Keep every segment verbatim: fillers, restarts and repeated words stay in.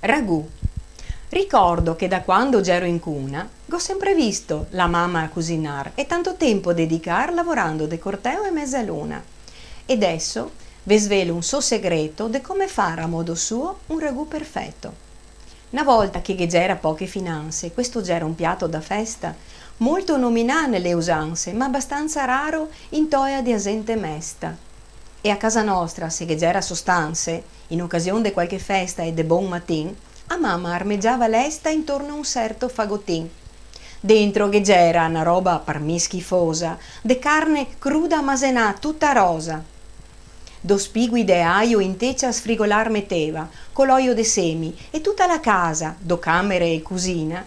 Ragù. Ricordo che da quando gero in cuna, go sempre visto la mama a cusinar e tanto tempo dedicar lavorando de corteo e mesaluna. E deso ve svelo un so segreto de come far a modo suo un ragù perfeto. Na volta che ghe gera poche finanse, questo gera un piato da festa, molto nominà nele usanse, ma abastansa raro in toea de a zente mesta. E a casa nostra, se ghe gera sostanse, in ocasion de qualche festa e de bon matin, a mama armegiava lesta intorno a un serto fagotin. Dentro ghe gera na roba par mi schifosa, de carne cruda masenà, tuta rosa. Do spigui de aio in tecia a sfrigolar meteva, co l'oio de semi, e tuta la casa, do camere e cusina,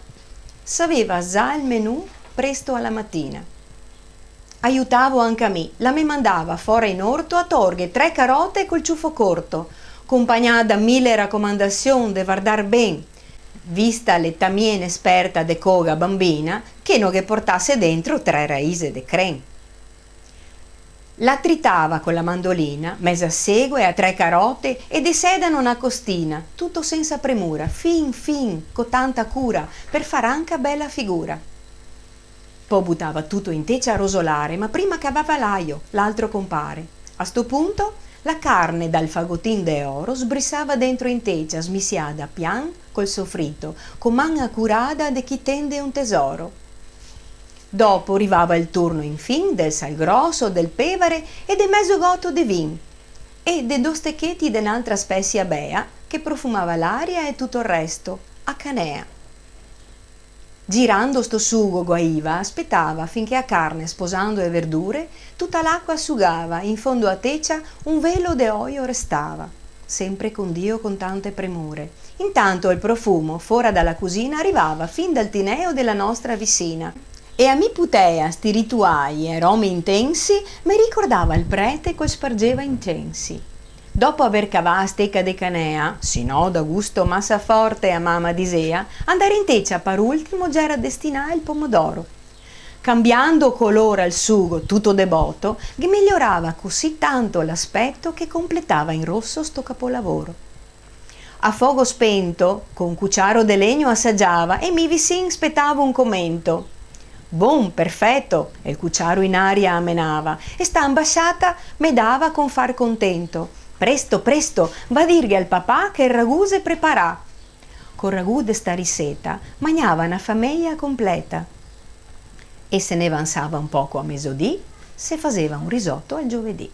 saveva za el menù presto a la matina. Aiutavo anca mi, la me mandava fora in orto a torghe tre carote col ciufo corto, compagnà da mile racomandasion de vardar ben, vista l'età mia inesperta de coga bambina, che no ghe portase dentro tre raise de cren. La tritava co la mandolina, meza segoe a tre carote e de sedano na costina, tuto sensa premura, fin fin, co tanta cura, per far anca bela figura. Po butava tuto in tecia a rosolare, ma prima cavava l'aio, l'altro compare. A sto punto, la carne dal fagotin de oro sbrisava dentro in tecia, smisiada pian col sofrito, co man acurada de chi tende un tesoro. Dopo rivava el turno infin del sal groso, del pevare e de mezo goto de vin, e de do stecheti de n'altra spesia bea che profumava l'aria e tuto el resto, a canea. Girando sto sugo guaiva, spetava finché a carne, sposando e verdure, tuta l'acua sugava, in fondo a tecia un velo de oio restava. Sempre con Dio con tante premure. Intanto el profumo, fora da la cusina, rivava fin dal tineo de la nostra visina. E a mi putea sti rituai e aromi intensi me ricordava el prete co spargeva incensi. Dopo aver cavà a steca de canea, se no dà gusto masa forte, a mama disea, andar in tecia par ultimo gera destinà el pomodoro. Cambiando color al sugo tuto de boto, ghe migliorava cusì tanto l'aspeto che completava in roso sto capolavoro. A fogo spento, co un cuciaro de legno asagiava e mi visin spetavo un comento. Bon, perfeto, e el cuciaro in aria a menava, e sta ambasciata me dava con far contento. Presto, presto, va dirghe al papà che el ragù xe preparà. Col ragù de sta riseta magnava na fameja completa. E se ne vansava un poco a mesodì, se faseva un risoto al giovedì.